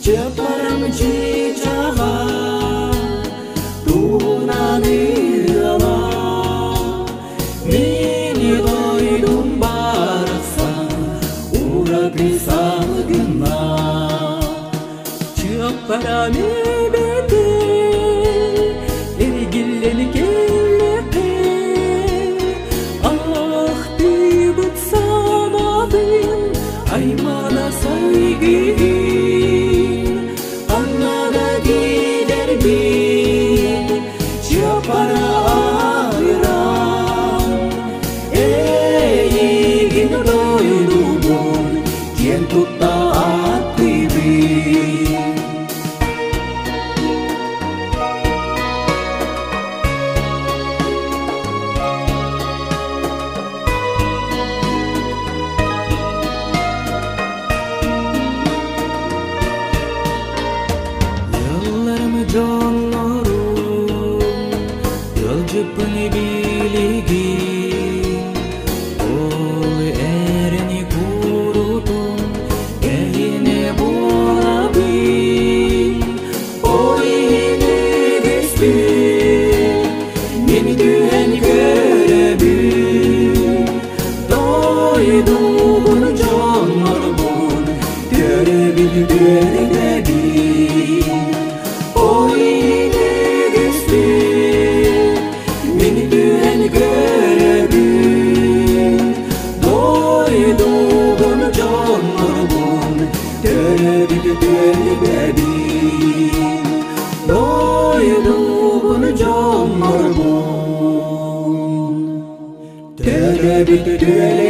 Чыппарам чыычааҕа туһунан ырыала Мин дойдум барахсан ураты салгына Чыаппарам эбэтэ эргиллэн кэллэххэ Ахтыбыт санаатын аймана сайгыыр Ханна да тиийдэрбин чыаппара айран Эйигин дойдубун киэн тутта ааттыыбын. Ыалларым дьоннорум, ыалдьыппын билигин, ол эрэни курутун эһине буолабын. Ол иһин үгүспүн, мин түһэн көрөбүн. Дойдубун дьоннорбун төрөбүт үөрдэбин. Ол иһин үгүспүн, мин түһэн көрөбүн. Дойдубун дьоннорбун төрөбүт үөрдэбин. Дойдубун дьоннорбун төрөбүт.